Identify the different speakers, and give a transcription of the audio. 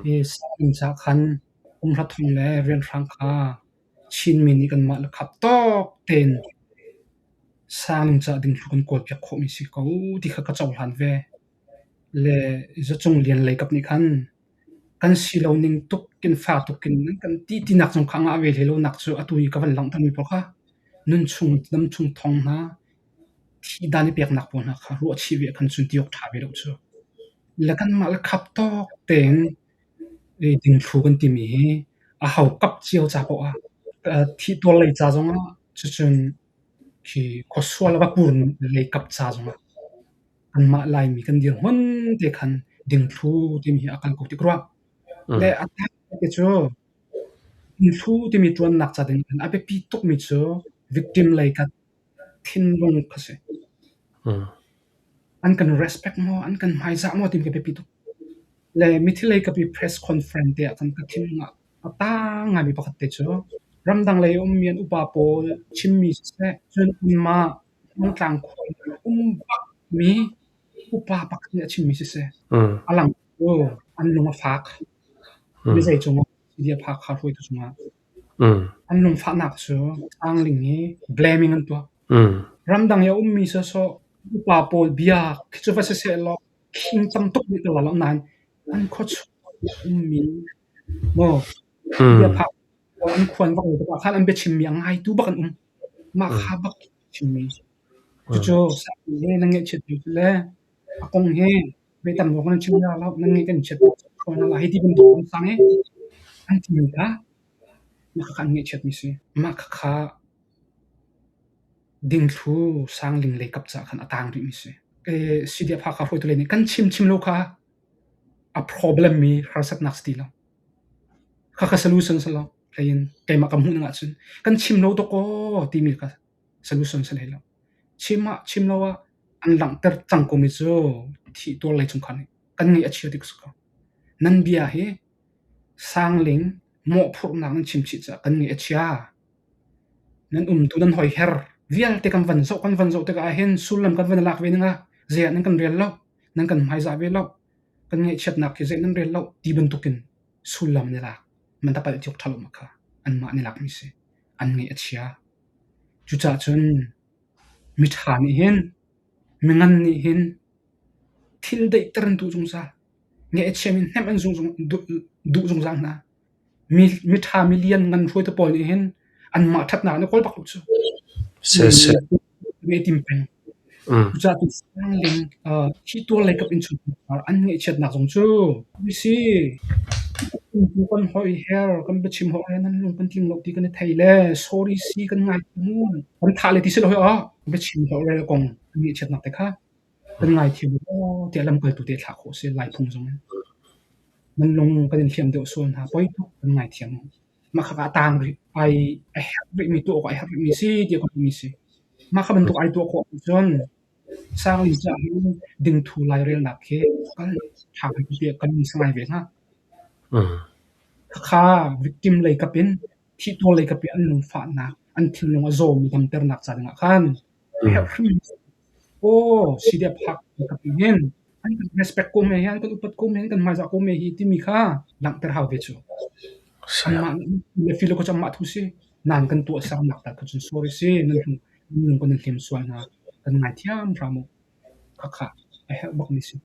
Speaker 1: Hi Sangling ca khan kumhra thong le rianhrang kha Chinmi nih kanmah le khap tawk tein Sangling ca dingthlu kan kawlpiak khawhmi si ko ti kha ka cohlan ve. Le Zacung Lian lei kap nih khan kan si lo ning tuk in fa tuk in kan ti tinak zong kha ngah ve hlei lo nak cu atu i ka van langhtermi pawl kha nun chung lam chung thong hna thi dan i peknak pawl hna kha ruah chih ve khan cun ti awk ṭha ve lo cu. Le kanmah le khap tawk tein dingthlu kan timi hi a ho kap cio ca poah ah thih-tuar lei ca zongah cucun khi khuasual a va pur lei kap ca zongah anmah Laimi kan dirhmun te khan dingthlu timi hi a kal ko tik rua. Le a te cu dingthlu timi ṭuannak ca ding a biapi tukmi cu victim lei kha thinlung kha si. An kan respect maw, an kan hmaizah maw timi ka biapi tuk. Le mithi lei ka pi press conference te ah khan ka thinlung ah a taang ngaimi pakhat te cu ramdang lei a ummi an upa pawl chimmi siseh, cun anmah Hmantlang khua i um bakmi upa pakhat nih a chimmi siseh, a lang cu an lung a fak. Mizei cungah CDF Hakha hruaitu cungah an lungfahnak cu Sangling hi blaming an tuah. Ramdang i a ummi sawsawh upa pawl bia khi cu va siseh law khing tam tuk nih ka la lo nain an khuachung ummi maw CDF Hakha an khuan bak lo tikah khan an biachimmi a ngaitu bak an um. Mah kha bak chimmi. Cucu Sangling he nan ngaihchiat lio cu le a kong hi voi tam nawn kan chim la lo nan ngeih kan chiat hna la hei ti bantuk an sang i an timi kha mah khakha an ngaihchiatmi si. Mah khakha dingthlu sangling lei kap caah khan a taang rihmi si. CDF Hakha hruaitu lei nih kan chim chim lo kha a problem mi harsatnak si ti lo. Khakha solution si lo. Hlei in keimah ka hmuh ning ahcun kan chim lo dawkaw timi kha solution si hlei lo. Chim ah chim lo ah an langhter cang komi cu thih tuar lei chungkhar nih kan ngaih a chia ti ka si ko. Nan bia hi sangling mawhphurhnak nan chim chih caah kan ngaih a chia. Nan umtu nan hoiher vialte kan van zoh kan van zoh tikah ahhin sullam kan van i lak ve ning ah zei ah nan kan rel lo, nan kan hmaizah ve lo, kan ngaihchiatnak hi zei nan rel lo ti bantukin sullam an i lak. Man ta palh tuk ṭha lo ma kha anmah an i lakmi si. An ngaih a chia. Cucaah cun miṭha nih hin mingan nih hin thil daihter an duh zungzal. Ngaih a chiami hnemh an duh zungzal hna. Miṭha milian ngan hruaitu pawl nih hin anmah ṭhatnak an i kawl bak lo cu. Ngeih tim peng. Cucaah tu sangling thih tuar lei kap innchungkhar an ngaihchiatnak zong cu si kan hoiher kan biachim hawk le nan lung kan tling lo ti kan i thei le sorry si kan ngai mu kan thah le ti si lo hi aw biachim hawk le kong an ngaihchiatnak te kha kan ngaithiam maw tiah lamkaltu te thlah khawh si lai phung zong in nan lung kan in hliam deuh sual hna poi tuk kan ngaithiam mah kha a taang rih ai a herh rihmi tuah awk ai herh rihmi si tiah ka mi si mah kha bantuk ai tuah khawh ahcun Sangli caah hin dingthu lairelnak khi kal ṭha tiah kan sangai ve hnga. Khakha victim lei kap in thihtuar lei kap in an lungfahnak, an thinlung a zawmi damternak ca dingah khan a herh hrim. Aw, CDF hak kap in hin an kan respect ko me hi, an kan upat ko me, an kan hmaizah ko me hi timi kha langhter hau ve cu. Anmah le filo ko cu anmah thu si. Nan kan tuah sernak ta kha cun sorry si, nan lung kan in hlim sual hna. Kan ngaithiam hram u. Khakha a herh bakmi si.